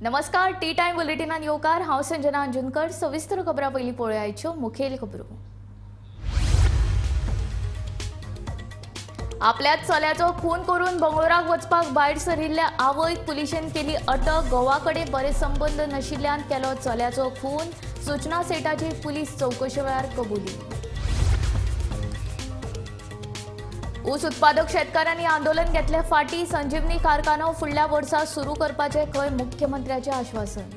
नमस्कार, T time बुलेटिनान येवकार. हांव संजना अंजुनकर. सविस्तर खबरां पयलीं पळोवया मुखेल खबरो. आपल्याच चल्याचो खून करून बंगळुराक वचपाक भायर सरिल्ल्या आवयक पुलिशेन केली अटक. गोवा कडेन बरे संबंद नाशिल्ल्यान केलो चल्याचो खून. सूचना सेठाची पुलीस चवकशे वेळार कबुली. ऊस उत्पादक शेतकारांनी आंदोलन घेतले फाटी. संजीवनी कारखानो फुडल्या वर्सा सुरू करपाचें खंय मुख्यमंत्र्याचें आश्वासन.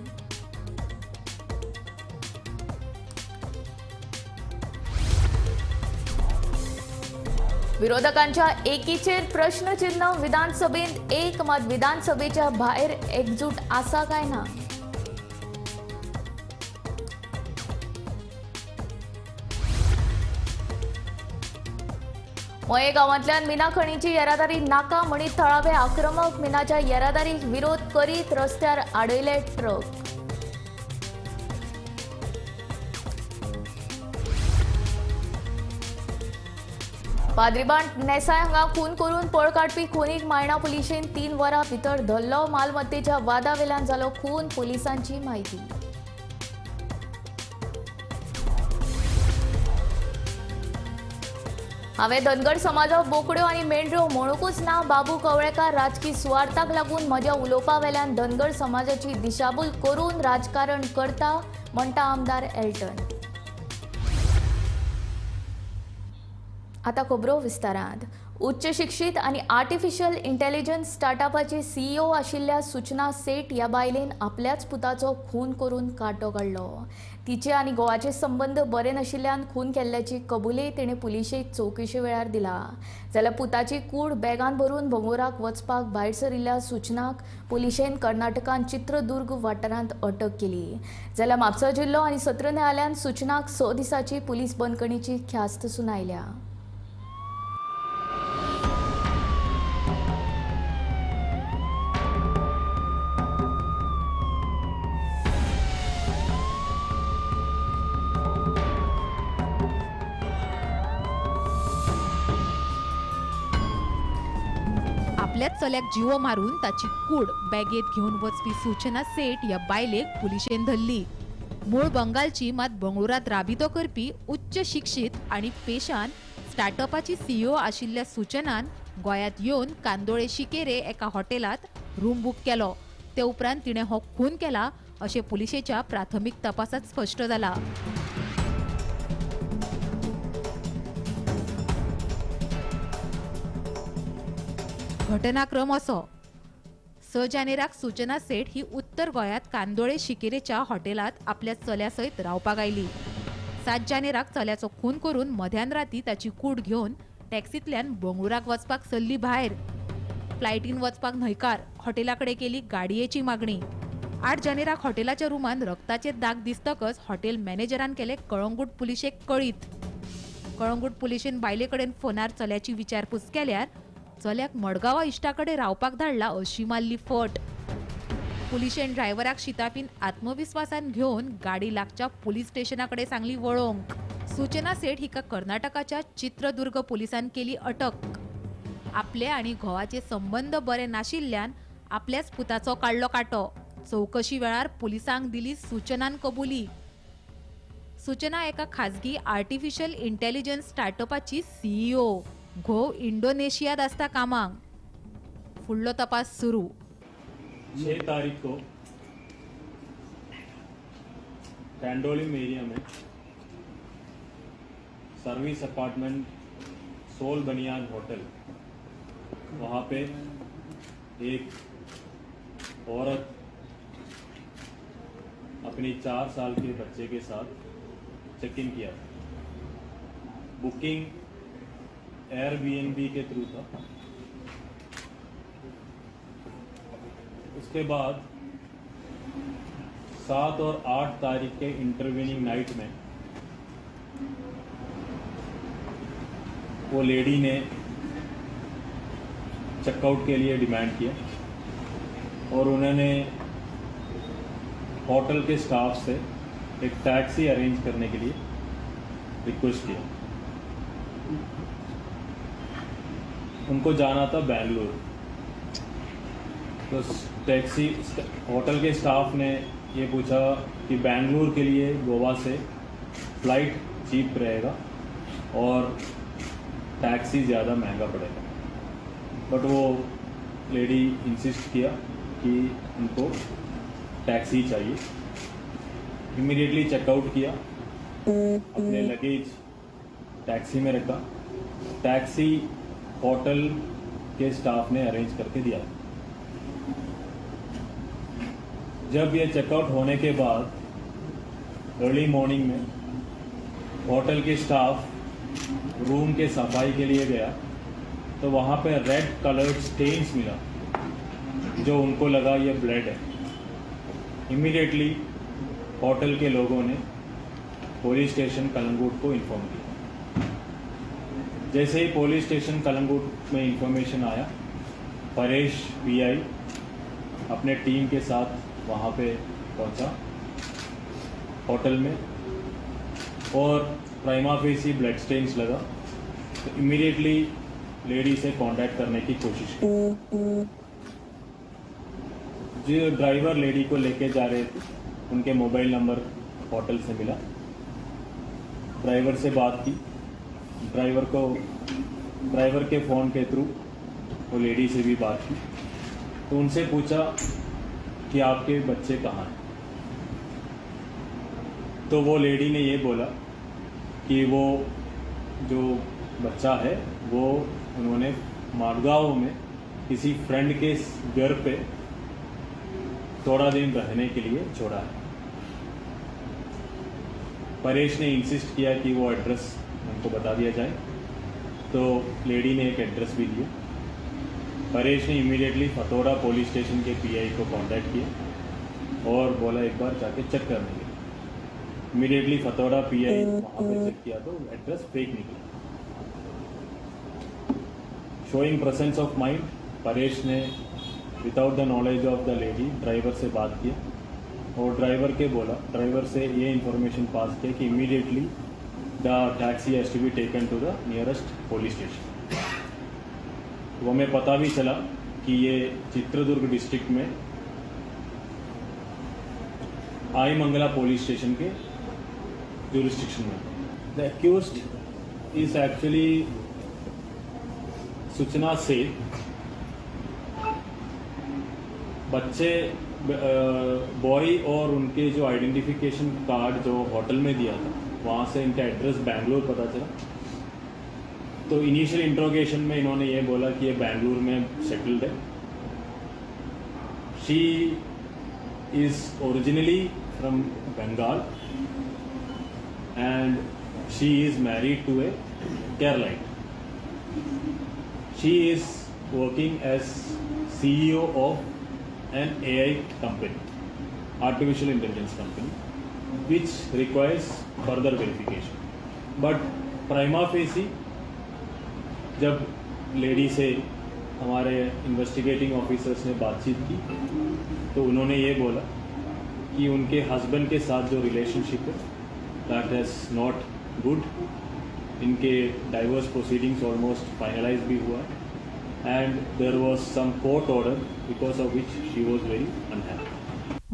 विरोधकांच्या एकीचेर प्रश्नचिन्ह. विधानसभेंत एक मात विधानसभेच्या भायर एकजूट आसा काय ना. मये गांवांतल्यान मिना खणीची येरादारी नाका म्हणीत थळावे आक्रमक. मिनाच्या येरादारीक विरोध करीत रस्त्यार आडयले ट्रक. पाद्रीबांट नेसाय हांगा खून करून पळ काडपी खुनीक मायणा पुलिशेन 3 वरां भितर धरलो. मालमत्तेच्या वादावेल्यान जालो खून. पुलिसांची म्हायती. हांवें धनगर समाजाक बोकड्यो आनी मेंढऱ्यो म्हणूकूच ना. बाबू कवळेकार राजकी सुवार्थाक लागून म्हज्या उलोवपा वेल्यान धनगर समाजाची दिशाभूल करून राजकारण करता म्हणटा आमदार एल्टन. आतां खबरो विस्तारांत. उच्च शिक्षीत आनी आर्टिफिशियल इंटेलिजन्स स्टार्टअपाची सीईओ आशिल्ल्या सूचना सेठ ह्या बायलेन आपल्याच पुताचो खून करून कांटो काडलो. तिचे आनी गोवाचे संबंद बरे नाशिल्ल्यान खून केल्ल्याची कबुली तिणें पुलिशेक चवकशे वेळार दिला. जाल्यार पुताची कूड बॅगान भरून बंगळुराक वचपाक भायर सरिल्ल्या सूचनाक पुलिशेन कर्नाटकान चित्रदुर्ग वाठारांत अटक केली. जाल्यार म्हापसा जिल्लो आनी सत्र न्यायालयान सूचनाक 6 दिसांची पुलीस बंदखणीची ख्यास्त सुनायल्या. आपल्याच चल्याक जिवो मारून ताची कूड बॅगेत घेवन वचपी सूचना सेठ ह्या बायलेक पुलिशेन धरली. मूळ बंगालची मात बंगळुरांत राबितो करपी उच्च शिक्षीत आनी पेशान स्टार्टअपाची सीईओ आशिल्ल्या सूचनान गोंयांत येवन कांदोळे शिकेरे एका हॉटेलांत रूम बूक केलो. ते उपरांत तिणें हो खून केला अशें पुलिशेच्या प्राथमीक तपासांत स्पश्ट जाला. घटनाक्रम असो. 6 जानेराक सूचना सेठ ही उत्तर गोंयांत कांदोळे शिकेरेच्या हॉटेलांत आपल्या चल्या सयत रावपाक आयली. 7 जानेराक चल्याचो खून करून मध्यान राती ताची कूड घेवन टॅक्सींतल्यान बंगळुराक वचपाक सरली भायर. फ्लायटीन वचपाक न्हयकार. हॉटेला कडेन केली गाडयेची मागणी. 8 जानेराक हॉटेलाच्या रुमांत रक्ताचे दाग दिसतकच हॉटेल मॅनेजरान केले कळंगूट पुलिशेक कळीत. कळंगूट पुलिशेन बायले कडेन फोनार चल्याची विचारपूस केल्यार चल्याक मडगांवा इश्टा कडेन रावपाक धाडला अशी मारली फट. पुलिशेन ड्रायव्हराक शितापीन आत्मविस्वासान घेवन गाडी लागच्या पुलीस स्टेशना कडेन सांगली वळोवंक. सूचना सेठ हिका कर्नाटकाच्या चित्रदुर्ग पुलिसान केली अटक. आपले आनी घोवाचे संबंद बरे नाशिल्ल्यान आपल्याच पुताचो काडलो कांटो. चवकशी वेळार पुलिसांक दिली सूचनान कबुली. सूचना एका खाजगी आर्टिफिशियल इंटेलिजन्स स्टार्टअपाची सीईओ. घोव इंडोनेशियांत आसता कामाक. फुडलो तपास सुरू. 6 तारीख को कैंडोलिम एरिया में सर्विस अपार्टमेंट सोल बनियान होटल, वहाँ पे एक औरत अपनी 4 साल के बच्चे के साथ चेक इन किया। बुकिंग एयरबीएनबी के थ्रू था। उसके बाद 7 और 8 तारीख के इंटरवीनिंग नाइट में वो लेडी ने चेकआउट के लिए डिमांड किया और उन्होंने होटल के स्टाफ से एक टैक्सी अरेंज करने के लिए रिक्वेस्ट किया। उनको जाना था बेंगलुरु। तो टैक्सी होटल के स्टाफ ने ये पूछा कि बेंगलुरु के लिए गोवा से फ्लाइट चीप रहेगा और टैक्सी ज़्यादा महंगा पड़ेगा, बट वो लेडी इंसिस्ट किया कि उनको टैक्सी चाहिए। इमीडिएटली चेकआउट किया, अपने लगेज टैक्सी में रखा, टैक्सी होटल के स्टाफ ने अरेंज करके दिया। जब ये चेकआउट होने के बाद अर्ली मॉर्निंग में hotel K staff room K सफाई के लिए गया तो वहाँ पे रेड कलर्ड स्टेन्स मिला, जो उनको लगा ये ब्लड है। इमीडिएटली होटल के लोगों ने पुलिस स्टेशन कलंगूट को इन्फॉर्म किया। जैसे ही पुलिस स्टेशन कलंगूट में इंफॉर्मेशन आया, परेश पीआई अपने टीम के साथ वहाँ पे पहुँचा होटल में और प्राइमा फेसी ब्लड स्टेन्स लगा, तो इमीडिएटली लेडी से कांटेक्ट करने की कोशिश की। जो ड्राइवर लेडी को लेके जा रहे थे उनके मोबाइल नंबर होटल से मिला, ड्राइवर से बात की, driver K phone K through वो लेडी से भी बात की, तो उनसे पूछा कि आपके बच्चे कहाँ हैं। तो वो लेडी ने ये बोला कि वो जो बच्चा है वो उन्होंने माडगांव में किसी फ्रेंड के घर पे थोड़ा दिन रहने के लिए छोड़ा है। परेश ने इंसिस्ट किया कि वो एड्रेस उनको बता दिया जाए, तो लेडी ने एक एड्रेस भी दिया। परेश ने इमीडिएटली फतोड़ा पुलिस स्टेशन के पीआई को कांटेक्ट किया और बोला एक बार जाके चेक करने के लिए। इमीडिएटली फतोड़ा पीआई वहाँ पे चेक किया तो एड्रेस फेक निकला। Showing presence of mind, Paresh ने without the knowledge of the lady driver से बात किया और ड्राइवर से ये इन्फॉर्मेशन पास किया कि immediately the taxi has to be taken to the nearest police station. वो हमें पता भी चला कि ये चित्रदुर्ग डिस्ट्रिक्ट में आई मंगला पुलिस स्टेशन के जुरिस्डिक्शन में। The accused is actually Suchana Seth. बच्चे बॉय और उनके जो आइडेंटिफिकेशन कार्ड जो होटल में दिया था वहाँ से इनका एड्रेस बैंगलोर पता चला। तो इनिशियल इंट्रोगेशन में इन्होंने ये बोला कि ये बैंगलोर में सेटल्ड है। She is originally from Bengal and she is married to a Keralite. She is working as CEO of an AI company, artificial intelligence company, which requires further verification. But prima facie, जब lady से हमारे investigating officers ने बातचीत की तो उन्होंने ये बोला कि उनके हस्बैंड के साथ जो रिलेशनशिप है that is not good, इनके डाइवोर्स प्रोसीडिंग्स ऑलमोस्ट फाइनलाइज भी हुआ and there was some court order because of which she was very unhappy.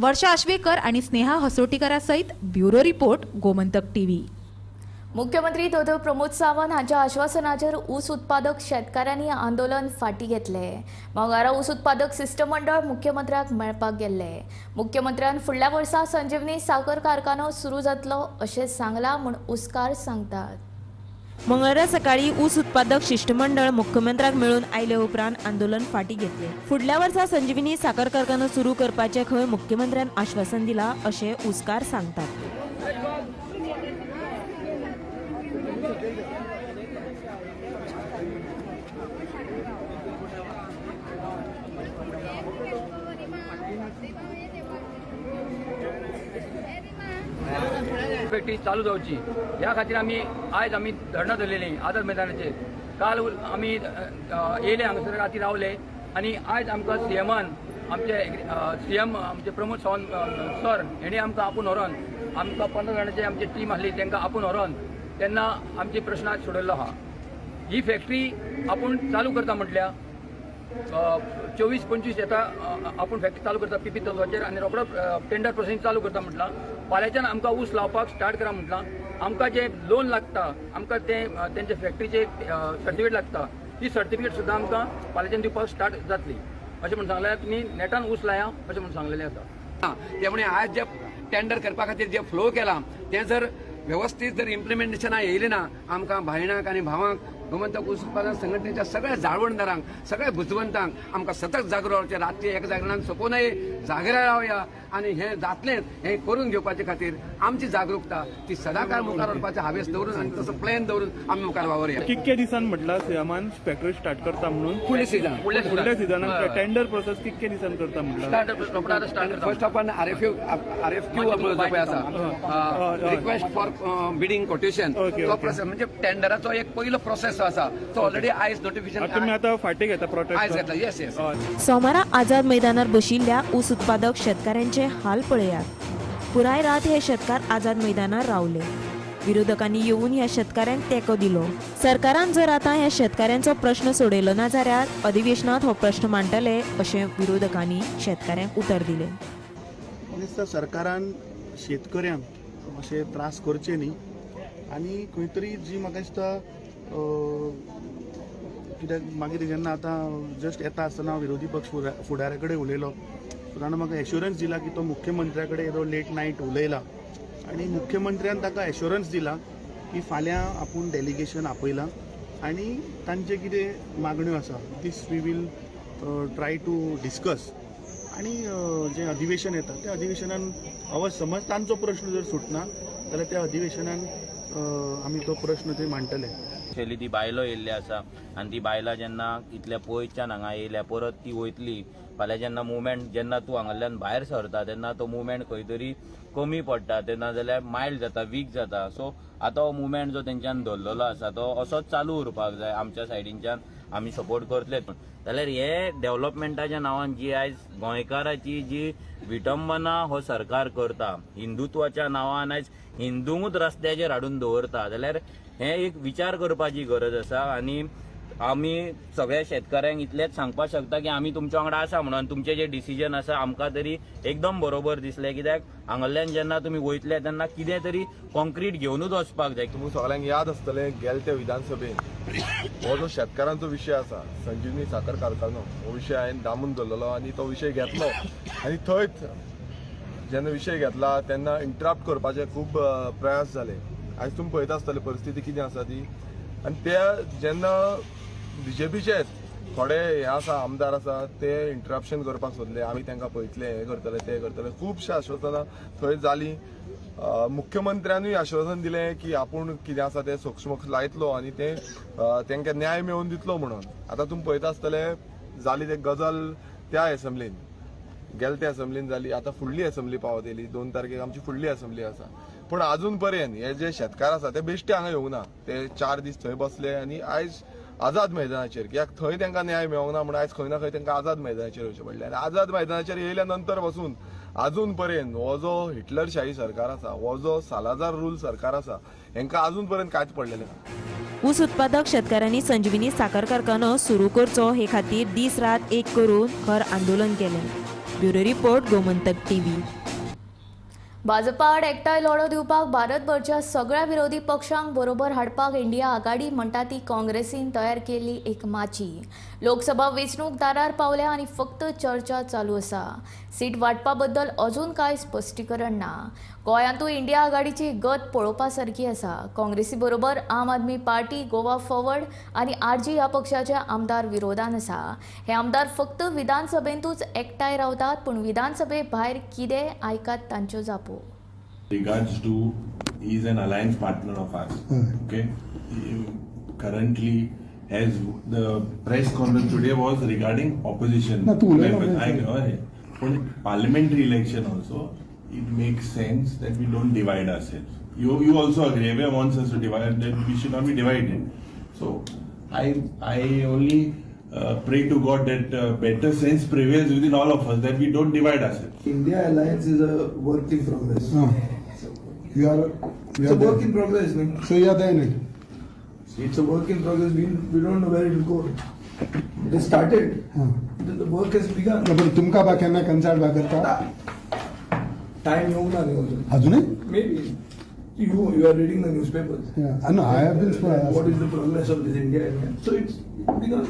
Varsha Ashwekar आणि स्नेहा हसोटीकरासहित ब्युरो रिपोर्ट, गोमंतक टीव्ही। मुख्यमंत्री डॉ प्रमोद सावंत हांच्या आश्वासनाचेर ऊस उत्पादक शेतकारांनी आंदोलन फाटी घेतले। मंगळारा ऊस उत्पादक शिश्टमंडळ मुख्यमंत्र्याक मेळपाक गेल्ले। मुख्यमंत्र्यान फुडल्या वर्सा संजीवनी साखर कारखानो सुरू जातलो अशें सांगलां म्हूण ऊसकार सांगतात। मंगळारा सकाळी ऊस उत्पादक शिश्टमंडळ मुख्यमंत्र्याक मेळून आयले उपरांत आंदोलन फाटी घेतले। फुडल्या वर्सा संजीवनी साखर कारखानो सुरू करपाचें खंय मुख्यमंत्र्यान आश्वासन दिलां अशें ऊसकार सांगतात। फॅक्टरी चालू जावची ह्या खातीर आमी आयज आमी धरणां धरलेली आझाद मैदानाचेर। काल आमी येयले हांगासर राती रावले आनी आयज आमकां सीएमान आमचे सीएम आमचे प्रमोद सावंत सर हेणी आमकां आपोवन व्हरोन आमकां 15 जाणांची आमची टीम आसली तांकां आपोवन व्हरोन तेन्ना आमचे प्रश्न आज सोडयल्लो आहा। ही फॅक्टरी आपूण चालू करता म्हटल्या 24-25 येता आपूण फॅक्टरी चालू करता पीपी तत्वाचेर आनी रोकडो टेंडर प्रोसेसींग चालू करता म्हटलां. फाल्यांच्यान आमकां ऊस लावपाक स्टार्ट करा म्हटलां. आमकां जें लोन लागता आमकां तें तेंचे फॅक्टरीचे सर्टिफिकेट लागता ती सर्टिफिकेट सुद्दां आमकां फाल्यांच्यान दिवपाक स्टार्ट जातली अशें म्हूण सांगलें. तुमी नेटान ऊस लाया अशें म्हूण सांगलेलें आसा. त्यामुळे आज जे टेंडर करपा खातीर जे फ्लो केला ते जर व्यवस्थीत जर इम्प्लिमेंटेशना येयलें ना आमकां भायणांक आनी भावांक गोमंतक ऊस उत्पादन संघटनेच्या सगळ्या जाळवणदारांक सगळ्या बुजवंतांक आमकां सतत जागृत रावचें. रातचें एक जागरणान सोंपूं नये, जागे रावया आनी हें जातलेंच हें करून घेवपाचे खातीर आमची जागृकता ती सदांकाळ मुखार व्हरपाचें हावेस दवरून आनी तसो प्लॅन दवरून आमी मुखार वावरया. कितके दिसान म्हटला सीएमान फॅक्टरी स्टार्ट करता म्हणून? फुडल्या सिजनाक, फुडल्या सिजनाक टेंडर प्रोसेस कितके दिसान करता म्हटला? फर्स्ट ऑफ ऑल RFQ जो पळय आसा रिक्वेस्ट फॉर बिडींग कोटेशन, तो प्रोसेस म्हणजे टेंडराचो एक पयलो प्रोसेस आसा तो ऑलरेडी आयज नोटिफिकेशन तुम्ही आता फाटी घेता प्रोटेस्ट आयज घेतला. Yes yes. सोमारा आझाद मैदानार बशिल्ल्या ऊस उत्पादक शेतकाऱ्यांचे हाल पळयात. पुराय रात हे शेतकार आझाद मैदानार रावले. विरोधकांनी येवन ह्या शेतकाऱ्यांक तेंको दिलो. सरकारान जर आतां ह्या शेतकाऱ्यांचो प्रश्न सोडयलो ना जाल्यार अधिवेशनांत हो प्रश्न मांडटले अशें विरोधकांनी शेतकाऱ्यांक उतर दिलें. दिसता सरकारान शेतकऱ्यांक अशे त्रास करचे न्ही आनी खंय तरी जी म्हाका दिसता कित्याक मागीर जेन्ना आतां जस्ट येता आसतना विरोधी पक्ष फुडाऱ्या कडेन उलयलो, ताणें म्हाका एश्योरन्स दिला की तो मुख्यमंत्र्या कडेन येदो लेट नायट उलयला आनी मुख्यमंत्र्यान ताका एश्योरन्स दिला की फाल्यां आपूण डेलिगेशन आपयलां आनी तांचे कितें मागण्यो आसा these we will try to discuss आनी जें अधिवेशन येता त्या अधिवेशनान अवश्य समज तांचो प्रश्न जर सुटना जाल्यार त्या अधिवेशनान आमी तो प्रश्न थंय मांडटले. स्पेशली ती बायलो येयल्ली आसा आनी ती बायलां जेन्ना इतल्या पयसच्यान हांगा येयल्या परत ती वयतली फाल्यां जेन्ना मुवमेंट जेन्ना तूं हांगांतल्यान भायर सरता तेन्ना तो मुवमेंट खंय तरी कमी पडटा, तेन्ना जाल्यार मायल्ड जाता, वीक जाता. सो आतां हो मुवमेंट जो तेंच्यान धरलेलो आसा तो असोच चालू उरपाक जाय. आमच्या सायडीनच्यान आमी सपोर्ट करतले. जाल्यार हे डेव्हलपमेंटाच्या नांवान जी आयज गोंयकाराची जी विटंबना हो सरकार करता, हिंदुत्वाच्या नांवान आयज हिंदूंकूच रस्त्याचेर हाडून दवरता, जाल्यार हें एक विचार करपाची गरज आसा. आनी आमी सगळ्या शेतकऱ्यांक इतलेंच सांगपाक शकता की आमी तुमच्या वांगडा आसा म्हणून तुमचें जें डिसिजन आसा आमकां तरी एकदम बरोबर दिसलें. कित्याक हांगासरल्यान जेन्ना तुमी वयतले तेन्ना कितें तरी कॉन्क्रीट घेवनूच वचपाक जाय. तुमकां सगळ्यांक याद आसतलें गेले त्या विधानसभेन हो जो शेतकारांचो विशय आसा संजीवनी साखर कारखानो हो विशय हांवें दामून धरलेलो आनी तो विशय घेतलो आनी थंयच जेन्ना विशय घेतला तेन्ना इंटरप्ट करपाचे खूब प्रयास जाले. आयज तुमी पळयता आसतले परिस्थिती कितें आसा ती. आनी ते जेन्ना बीजेपीचेच थोडे हे आसा आमदार आसा ते इंटरप्शन करपाक सोदले, आमी तांकां पळयतले, हें करतले, तें करतले, खुबशीं आश्वासनां थंय जालीं. मुख्यमंत्र्यानूय आश्वासन दिलें की आपूण कितें आसा तें सोक्षमोक्ष लायतलो आनी तें तांकां न्याय मेळोवन दितलो म्हणून. आतां तुमी पळयता आसतले जाली ते गजाल त्या एसेंब्लीन, गेले त्या एसेंब्लीन जाली, आतां फुडली एसेंब्ली पावत येयली, 2 तारखेक आमची फुडली एसेंब्ली आसा. पूण आजून पर्यंत हे जे शेतकार आसा ते बेश्टे हांगा येवंक ना, ते 4 दीस थंय बसले आनी आयज आझाद मैदानाचेर, कित्याक थंय तांकां न्याय मेळोंक ना म्हणून आयज खंय ना खंय तांकां आझाद मैदानाचेर येवचें पडलें. आनी आझाद मैदानाचेर येयल्या नंतर पासून आजून पर्यंत हो जो हिटलरशाही सरकार आसा, हो जो सालाजार रूल सरकार आसा, हेंकां आजून पर्यंत कांयच पडलेलें ना. ऊस उत्पादक शेतकारांनी संजीवनी साखर कारखानो सुरू करचो हे खातीर दीस रात एक करून खर आंदोलन केलें. Bureau report, Gomantak TV. Bhajpa आड एकठांय लढो दिवपाक भारतभरच्या सगळ्या विरोधी पक्षांक बरोबर हाडपाक इंडिया आघाडी म्हणटा ती काँग्रेसीन तयार केल्ली एक माची. लोकसभा वेंचणूक दारार पावल्या आनी फक्त चर्चा चालू आसा. सीट वांटपा बद्दल अजून कांय स्पश्टीकरण ना. गोंयांतूय इंडिया आघाडीची गत पळोवपा सारकी आसा. काँग्रेसी बरोबर आम आदमी पार्टी, गोवा फॉरवर्ड आनी आरजी ह्या पक्षाचे आमदार विरोधान आसा. हे आमदार फक्त विधानसभेंतूच एकठांय रावतात, पूण विधानसभे भायर कितें आयकात तांच्यो जापो. Regards to, he is an alliance partner of ours. Okay, currently, as the press conference today was regarding opposition members, I parliamentary election also, it makes sense that we don't divide ourselves. You also agree, everyone wants us to divide, that we should not be divided. So I only pray to God that better sense prevails within all of us, that we don't divide ourselves. India Alliance is a work in progress. You are it's a work in progress. No? So you are there in it. It's a work in progress. We don't know where it will go. It has started. The work has begun. पण तुमकां बा केन्ना consult बा करता? Time येवंक ना न्ही अजून. अजूनय? Maybe you are reading the newspapers. No, I have been. What is the progress of this India Alliance? So it's begun.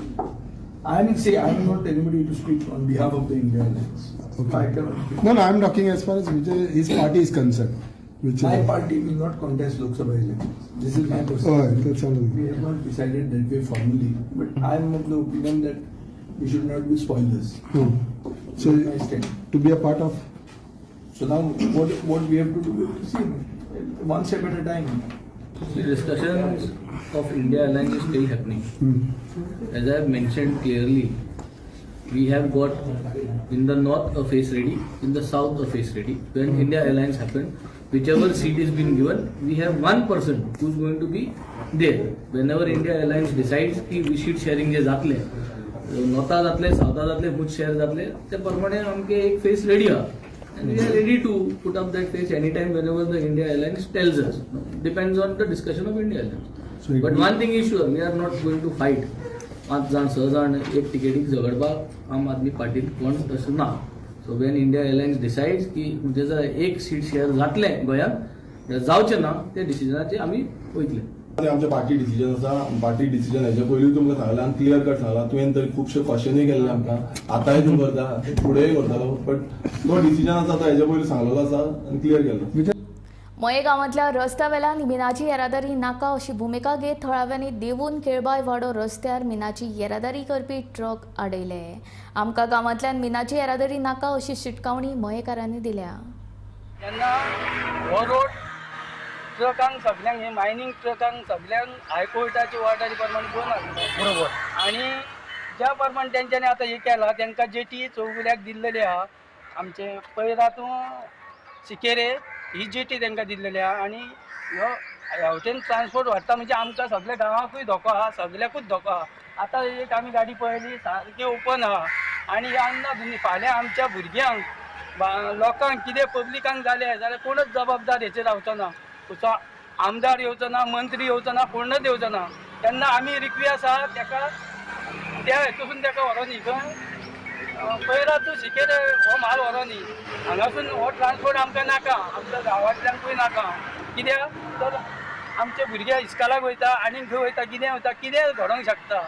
I mean, say I am not anybody to speak on behalf of the India Alliance. Okay. I cannot speak. No, I am talking as far as Vijay, his party is concerned. Which my is party will not contest Lok Sabha elections. This is my personal. Oh, that's all. We have not decided that way formally, but I am of the opinion that we should not be spoilers. So my stand. To be a part of. So now what we have to do, we have to see one step at a time. The discussions of India Alliance is still happening. As I have mentioned clearly, we have got in the north a face ready, in the south a face ready. When India Alliance happened, whichever seat is been given, we have one person who is going to be there. Whenever India Alliance decides ki we seat sharing जे जातले, नॉर्था जातले, साउथा जातले, खूब share जातले, ते प्रमाणे आमके एक face ready आहा. And we are ready to put up that face anytime whenever the India Alliance tells us. Depends on the discussion of India Alliance. So but one thing is sure, we are not going to fight. 5 जाण 6 जाण एक टिकेटीक झगडपाक आम आदमी पार्टीत कोण तशें ना. So when India Alliance decides की म्हणजे एक सीट शेअर जातलें गोंयांत जावचें ना, ते डिसिजनाचेर आमी वयतले. आमचे पार्टी डिसिजन आसा. पार्टी डिसिजन हेच्या पयलीं तुमकां सांगलां आनी क्लियर कट सांगलां. तुवें तरी खुबशे क्वेश्चनूय केल्ले आमकां, आतांय तूं करता, फुडेंय करतलो, बट तो डिसिजन आसा तो हेच्या पयलीं सांगलेलो आसा आनी क्लियर केल्लो. मये गांवांतल्या रस्त्या वेल्यान मिनाची येरादारी नाका अशी भुमिका घेत थळाव्यांनी देवून केळबाय वाडो रस्त्यार मिनाची येरादारी करपी ट्रक आडयले. आमकां गांवांतल्यान मिनाची येरादारी नाका अशी शिटकावणी मयेकारांनी दिल्या. तेन्ना हो रोड ट्रकांक सगळ्यांक, हे मायनींग ट्रकांक सगळ्यांक हायकोर्टाची ऑर्डरी प्रमाणे बंद आसता. बरोबर. आनी ज्या प्रमाणे तेंच्यांनी आतां हें केलां, तांकां जेटी चौगुल्याक दिल्लेली आहा. आमचे पैरातूं सिकेरे ही जेटी तांकां दिल्लेली आहा. आनी ह्यो ह्या वटेन ट्रान्सपोर्ट व्हरता म्हणजे आमकां सगल्या गांवांकूय धोको आहा, सगल्याकूच धोको आहा. आतां एक आमी गाडी पळयली सारकी ओपन आहा आनी हे अंदाज फाल्यां आमच्या भुरग्यांक लोकांक कितें पब्लिकांक जालें जाल्यार कोणूच जबाबदार हेचेर रावचो ना. तसो आमदार येवचो ना, मंत्री येवचो ना, कोणच येवचो ना. तेन्ना आमी रिक्वेस्ट आहा तेका त्या हेतून तेका व्हरोन न्ही खंय पयरा तूं सिकेरे हो म्हाल व्हरोन न्ही. हांगासून हो ट्रान्सपोर्ट आमकां नाका, आमच्या गांवांतल्यांकूय नाका. कित्याक तर आमचे भुरगे इस्कालाक वयता आनी खंय वयता, कितें वयता, कितें घडोवंक शकता.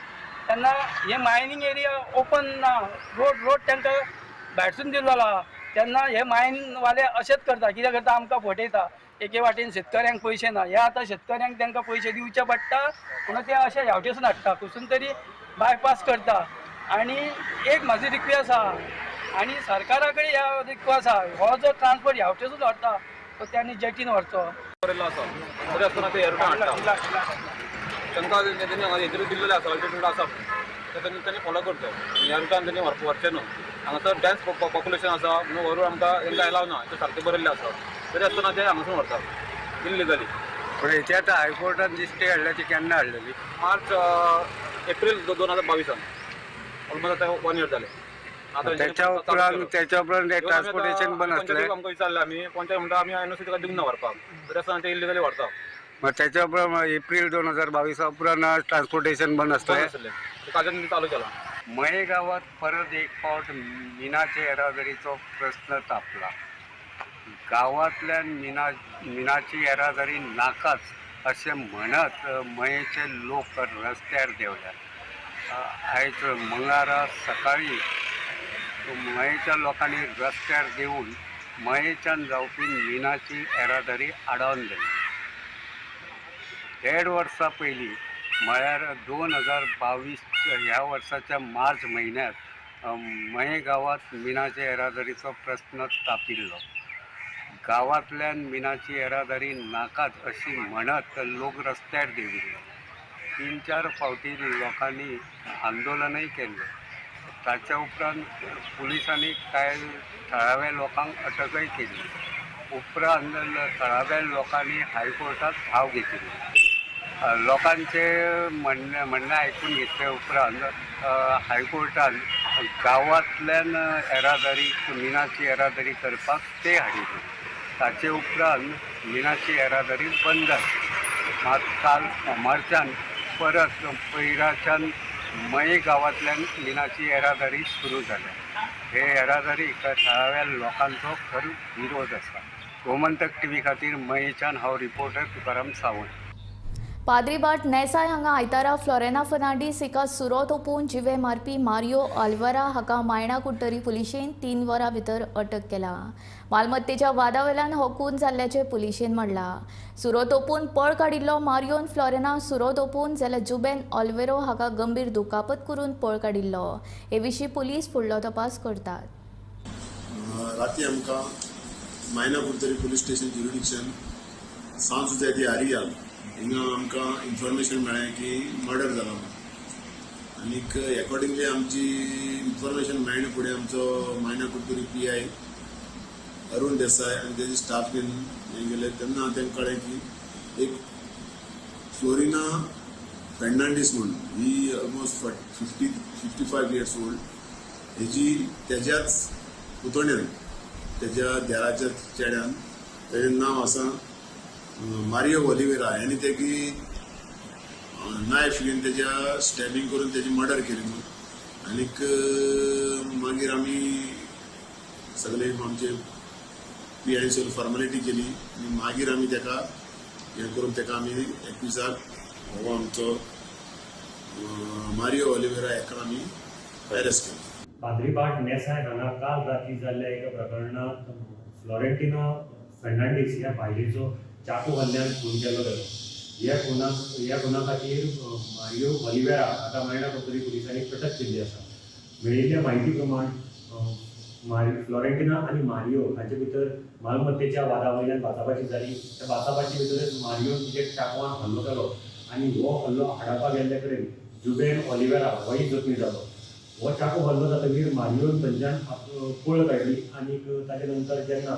तेन्ना हे मायनींग एरिया ओपन ना, रोड तांकां भायरसून दिल्लो आहा. तेन्ना हे मायनवाले अशेंच करता, कितें करता आमकां फटयता. एके वाटेन शेतकऱ्यांक पयशे ना, हे आतां शेतकऱ्यांक तांकां पयशे दिवचे पडटा म्हणून ते अशे ह्या वटेसून हाडटा, खंयसून तरी बायपास करता. आनी एक म्हाजी रिक्वेस्ट आहा आनी सरकारा कडेन ह्या रिक्वेस्ट आहा, हो जो ट्रान्सपोर्ट ह्या वटेसून व्हरता तो त्यांनी जेटीन व्हरचो. आसा तरी आसतना ते ह्या हाडटा, तांकां हेतून दिल्लेलें आसा, अल्टिट्यूड आसा, तें तांणी फॉलो करचो. ह्या रुटान तेणी व्हरचें न्हू. हांगासर डेन्स पॉप्युलेशन आसा म्हणून व्हरून आमकां तांकां एलाव ना, तें सारकें बरयल्लें आसा, तरी आसतना ते हांगासून व्हरतात इल्लिगली. पूण हेचे आतां हायकोर्टान जी स्टे हाडल्या ती केन्ना हाडलेली? मार्च एप्रील 2022 ऑलमोस्ट आतां 1 इयर जालें. आतां त्याच्या उपरांत ट्रान्सपोर्टेशन बंद आसलें. आमकां विचारलें आमी, पंचायत म्हणटा आमी एनओसी ताका दिवंक ना व्हरपाक, तरी आसतना ते इल्लिगली व्हरता. मग त्याच्या उपरांत एप्रील 2022 उपरांत ट्रान्सपोर्टेशन बंद आसलें, कालच्यान चालू केलां. मये गांवांत परत एक फावट मिनाचे येरादारीचो प्रस्न तापला. गांवांतल्यान मिनाची येरादारी नाकाच अशें म्हणत मयेचे लोक रस्त्यार देंवल्यात. आयज मंगळारा सकाळी मयेच्या लोकांनी रस्त्यार देंवून मयेच्यान जावपी मिनाची येरादारी आडावन धरली. 1.5 वर्सां पयलीं म्हळ्यार 2022 ह्या वर्साच्या मार्च म्हयन्यांत मये गांवांत मिनाचे येरादारीचो प्रस्न तापिल्लो. गांवांतल्यान मिनाची येरादारी नाकाच अशी म्हणत लोक रस्त्यार देंविल्ले. 3-4 फावटी लोकांनी आंदोलनूय केल्लें. ताच्या उपरांत पुलिसांनी कांय थळाव्या लोकांक अटकय केली. उपरांत थळाव्या लोकांनी हायकोर्टात धांव घेतिल्ली. लोकांचे म्हणणें आयकून घेतले उपरांत हायकोर्टान गांवांतल्यान येरादारी मिनाची येरादारी करपाक स्टे हाडिल्ली. ताचे उपरांत मिनाची येरादारी बंद आसली. मात काल सोमारच्यान परत पैराच्यान मये गांवांतल्यान मिनाची येरादारी सुरू जाल्या. हे येरादारीक थळाव्या लोकांचो खर विरोध आसा. गोमंतक टीव्ही खातीर मयेच्यान हांव रिपोर्टर तुकाराम सावंत. पाद्रीबाट नेसाय हांगा आयतारा फ्लोरेना फर्नांडीस हिका सुरो तोपून जिवे मारपी मारियो आल्वारा हाका मायणा कुडटरी पुलिशेन 3 वरां भितर अटक केला. मालमत्तेच्या वादावेल्यान हो खून जाल्ल्याचें पुलिशेन म्हणलां. सुरो तोपून पळ काडिल्लो मारियोन फ्लोरेना सुरो तोपून जाल्यार जुबेन ऑल्वेरो हाका गंभीर दुखापत करून पळ काडिल्लो. हे विशीं पुलीस फुडलो तपास करतात. राती आमकां Maina Curtorim police station jurisdiction San Jose de Areal हिंगा आमकां इन्फॉर्मेशन मेळ्ळें की मर्डर जाला म्हणून. आनीक एकॉर्डिंगली आमची इन्फॉर्मेशन मेळ्ळे फुडें आमचो मायना Curtorim P I Arun Desai आनी तेजे स्टाफ घेवन हें गेले तेन्ना तांकां कळ्ळें की एक फ्लोरिना फेर्नांडीस म्हणून ही ऑलमोस्ट 55 इयर्स ओल्ड हेजी तेज्याच पुतोण्यान तेज्या देराच्या चेड्यान तेजें नांव आसा मारियो ओलिवेरा ह्यानी तेगी नायफ घेवन तेज्या स्टॅबिंग करून तेजी मर्डर केली म्हणून. आनीक मागीर आमी सगळे आमचे पी I सगळी फॉर्मेलिटी केली आनी मागीर आमी तेका हें करून तेका आमी 21 हो आमचो मारियो ओलिवेरा हेका आमी अरेस्ट केलो. पाद्रीबाट नेसाय हांगा काल राती जाल्ल्या एका प्रकरणांत फ्लोरेंटिना फेर्नांडीस ह्या बायलेचो चाकू हल्ल्यान खून केल्लो गेलो. ह्या खुना खातीर मारियो ऑलिवेरा हाका मायणा कुडतरी पुलिसांनी अटक केल्ली आसा. मेळिल्ल्या म्हायती प्रमाण फ्लोरेंटिना आनी मारियो हांचे भितर मालमत्तेच्या वादा वयल्यान बाचाबाची जाली. त्या बाचाबाची भितरच मारियोन तिचेर चाकवान हल्लो केलो आनी हो हल्लो आडावपाक गेल्ले कडेन जुबेन ऑलिवेरा होय जखमी जालो. हो चाकू हल्लो जातकीर मारियोन थंयच्यान पळ काडली आनी ताजे नंतर जेन्ना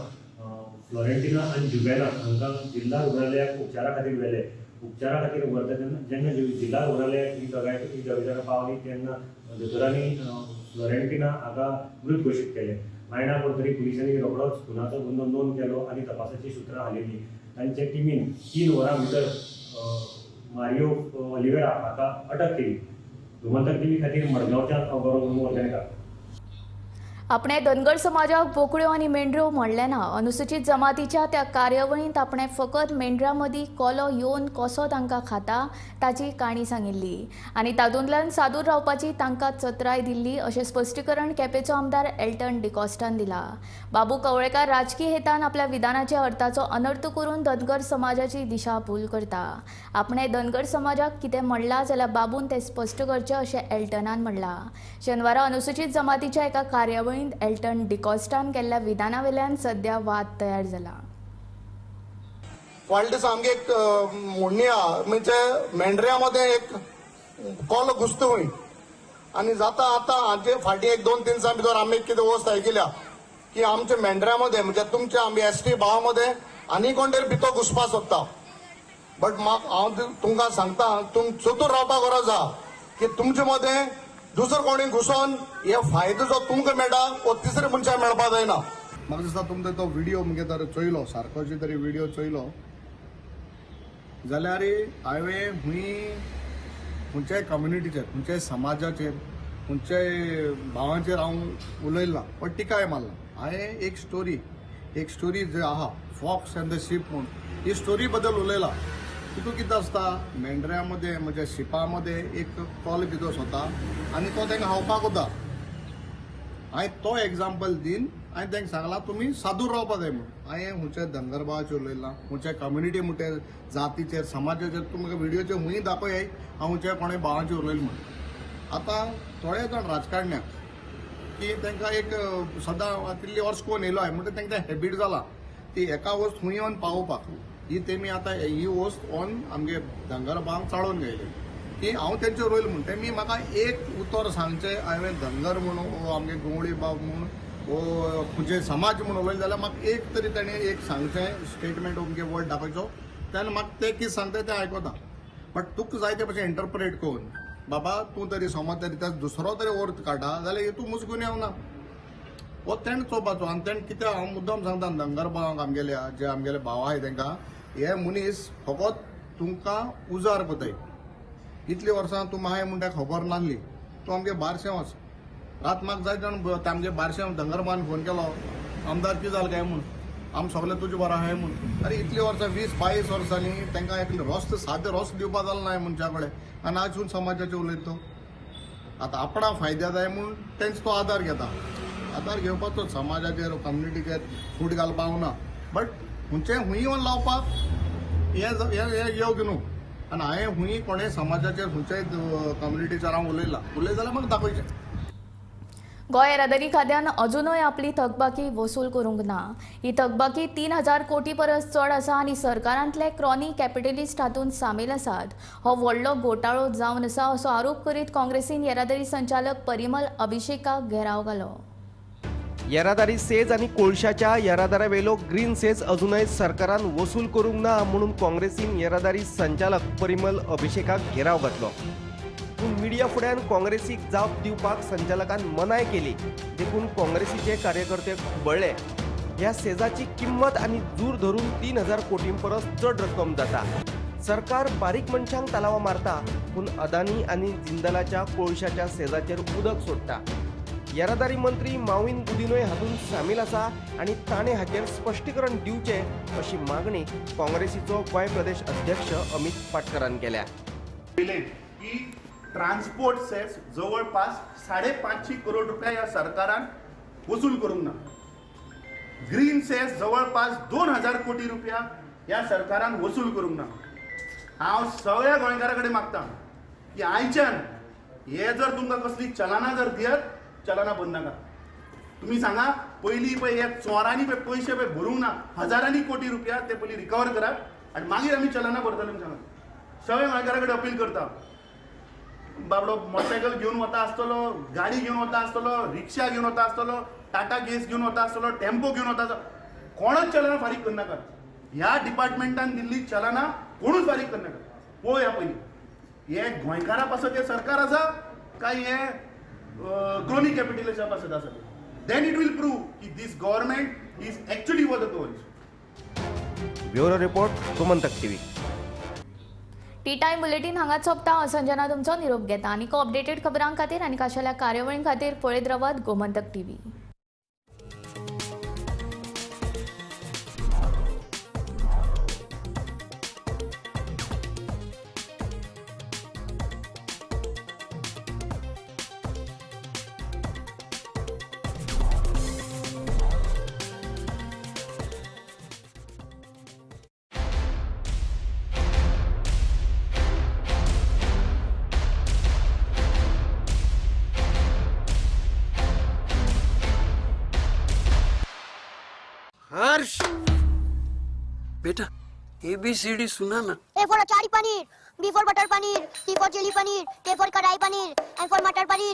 फ्लोरेंटिना आनी जुबेना हांकां जिल्हा रुग्णालयाक उपचारा खातीर व्हेले. उपचारा खातीर व्हरता तेन्ना जेन्ना जिल्हा रुग्णालयाक ही दोगांय जाणां पावली तेन्ना दोतोरांनी फ्लोरेंटिना हाका मृत घोशीत केलें. मायणा कुडतरी पुलिसांनी रोखडोच खुनाचो गुन्यांव नोंद केलो आनी तपासाची सुत्रां हालयलीं. तांचे टिमीन 3 वरां भितर मारियो ऑलिवेरा हाका अटक केली. गोमंतक टीव्ही खातीर मडगांवच्या गौरव वर्धनकार. आपणे धनगर समाजाक बोकड्यो आनी मेंढऱ्यो म्हणलें ना. अनुसूचित जमातीच्या त्या कार्यावळींत आपणे फकत मेंढऱ्यां मदीं कोलो येवन कसो तांकां खाता ताची काणी सांगिल्ली आनी तातूंतल्यान सादूर रावपाची तांकां चत्राय दिल्ली अशें स्पश्टीकरण केपेंचो आमदार एल्टन डिकॉस्टान दिला. बाबू कवळेकार राजकी हेतान आपल्या विधानाच्या अर्थाचो अनर्थ करून धनगर समाजाची दिशा भूल करता. आपणे धनगर समाजाक कितें म्हणलां जाल्यार बाबून तें स्पश्ट करचें अशें एल्टनान म्हणलां. शेनवारा अनुसूचित जमातीच्या एका कार्यावळींत एल्टन डिकॉस्टान केल्ल्या विधानावेल्यान सध्या वाद तयार जाला. फाटल्या दिसा आमगे एक म्हणणी आहा म्हणजे मेंढऱ्या मदें एक कोलो घुसता खंय आनी जाता आतां हाजे फाटीं 1-2-3 दिसां भितर आमी कितें वस्त आयकिल्या की आमच्या मेंढऱ्या मदें म्हणजे तुमच्या आमी एस टी भावा मदें आनी कोण तरी भितर घुसपा सोदता. बट म्हाका हांव तुमकां सांगता तुम चतूर रावपाक गरज आहा की तुमचे मदें दुसरो कोणी घुसोन हे फायदो जो तुमकां मेळटा हो तिसरे मनशाक मेळपा जायना. म्हाका दिसता तुमकां तो व्हिडियो मुगे तर चोयलो सारको तरी व्हिडियो चोयलो जाल्यार हांवें हुंय खंयच्याय कम्युनिटीचेर खंयच्याय समाजाचेर खंयच्याय भावांचेर हांव उलयलां पण टिकाय मारला. हांवें एक स्टोरी जी आहा फॉक्स अँड the ship म्हूण ही स्टोरी बद्दल उलयला. तितून कितें आसता मेंढऱ्या मदें म्हणजे शिपा मदें एक कोलो भितर सोता आनी तो तांकां खावपाक वता. हांवें तो एग्जाम्पल दीन हांवें तांकां सांगलां तुमी सादूर रावपा जाय म्हूण. हांवें खंयच्या धनगर भावाचेर उलयलां खंयच्या कम्युनिटी म्हणटे जातीचेर समाजाचेर तुमकां व्हिडियोचेर हुंय दाखय हांव खंयच्या कोणा भावाचेर उलयलां म्हूण. आतां थोडे जाण राजकारण्याक की तांकां एक सदां तितली वर्स कोण येयलो आहे म्हणटा तांकां हॅबीट जाला ती एका वस्त हुंय येवन पावोवपाक ही तेमी आतां ही वस्त ऑन आमगे धनगर भावांक चाळोवन घेयली की हांव तेंचेर रोयल म्हूण तेमी म्हाका एक उतर सांगचें हांवें धनगर म्हूण वो आमगे गवळी बाब म्हूण वो खंयचे समाज म्हूण उलयलें जाल्यार म्हाका एक तरी ताणें एक सांगचें स्टेटमेंट अमके वर्ड दाखयचो तेन्ना म्हाका तें कितें सांगता तें आयकता. बट तुका जाय ते भशेन इंटरप्रेट करून बाबा तूं तरी समज तरी त्या दुसरो तरी अर्थ काडटा जाल्यार तूं मुजगून येवना हो तेणें चोवपाचो. आनी तेणें कितें हांव मुद्दम सांगता धनगर भावांक आमगेल्या जे आमगेले भाव आहाय तांकां हे मनीस फकत तुमकां उजार कोताय इतलीं वर्सां तूं माय म्हणटा खबर नासली, तूं आमगे बारशें वच. रात म्हाका जायत जाण आमगे बारशें धंगरमान फोन केलो, आमदार कितें जालें काय म्हूण, आम सगळे तुजे बरो आहाय म्हूण. अरे इतलीं वर्सां 20-22 वर्सांनी तांकां एक रस्तो, सादें रस्तो दिवपा जालो ना मनशा कडेन, आनी आजून समाजाचें उलयता तो. आतां आपणा फायद्या जाय म्हूण तेंच तो आदार घेता. आदार घेवपाचो समाजाचेर, कम्युनिटीचेर फूट घालपाक ना, बट खंयचें हुंय येवन लावपाक हें योग्य न्हू. आनी हांवें हुंय कोणें समाजाचेर खंयच्याय कम्युनिटीचेर हांव उलयलां, उलयत जाल्यार म्हाका दाखोवचें. गोंय येरादारी खात्यान अजुनूय आपली थकबाकी वसूल करूंक ना. ही थकबाकी 3000 कोटी परस चड आसा आनी सरकारांतले क्रॉनी कॅपिटलिस्ट हातूंत सामील आसात. हो व्हडलो घोटाळो जावन आसा असो आरोप करीत काँग्रेसीन येरादारी संचालक परिमल अभिषेकाक घेराव घालो. येरादारी सेज आनी कोळशाच्या येरादारावेलो ग्रीन सेज अजूनय सरकारान वसूल करूंक ना म्हणून काँग्रेसीन येरादारी संचालक परिमल अभिषेकाक घेराव घातलो. पूण मिडिया फुड्यान काँग्रेसीक जाप दिवपाक संचालकान मनाय केली, देखून काँग्रेसीचे कार्यकर्ते खुबळ्ळे. ह्या सेजाची किंमत आनी जूर धरून 3000 कोटीं परस चड रक्कम जाता. सरकार बारीक मनशांक तालावा मारता, पूण अदानी आनी जिंदलाच्या कोळशाच्या सेजाचेर उदक सोडटा. येरादारी मंत्री माविन गुदिनोय हातूंत सामील आसा आनी ताणें हाचेर स्पश्टीकरण दिवचें अशी मागणी काँग्रेसीचो गोंय प्रदेश अध्यक्ष अमित पाटकरान केल्या. की ट्रान्सपोर्ट सेस जवळपास 550 करोड रुपया ह्या सरकारान वसूल करूंक ना. ग्रीन सेस जवळपास 2000 कोटी रुपया ह्या सरकारान वसूल करूंक ना. हांव सगळ्या गोंयकारां कडेन मागता की आयच्यान हे जर तुमकां कसली चलनां जर दियत, चलनां बंद नाका. तुमी सांगा पयलीं पळय ह्या चोरांनी पळय पयशे पळय भरूंक ना, हजारांनी कोटी रुपया ते पयलीं रिकवर करात आनी मागीर आमी चलनां भरतले म्हूण सांगा. सगळ्या गोंयकारां कडेन अपील करता, बाबडो मोटरसायकल घेवन वता आसतलो, गाडी घेवन वता आसतलो, रिक्षा घेवन वता आसतलो, टाटा गॅस घेवन वता आसतलो, टेम्पो घेवन वता आसतलो, कोणूच चलनां फारीक करनाका. ह्या डिपार्टमेंटान दिल्ली चलनां कोणूच फारीक करनाका. पळोवया पयलीं हे गोंयकारां पासत हें सरकार आसा काय हें क्रोनी कॅपिटलिस्टा पासत आसा. Then it will prove की this government is actually for the Goans. Bureau report, Gomantak TV. Tea time bulletin हांगाच सोंपता. संजना तुमचो निरोप घेता. आनीक अपडेटेड खबरां खातीर आनी खाशेल्या कार्यावळीं खातीर पळयत रावात गोमंतक टीव्ही. हर्ष बेटा, ABCD सुना ना. A for achari paneer, B for butter paneer, C for chilli paneer, K for kadai paneer, M for matar paneer.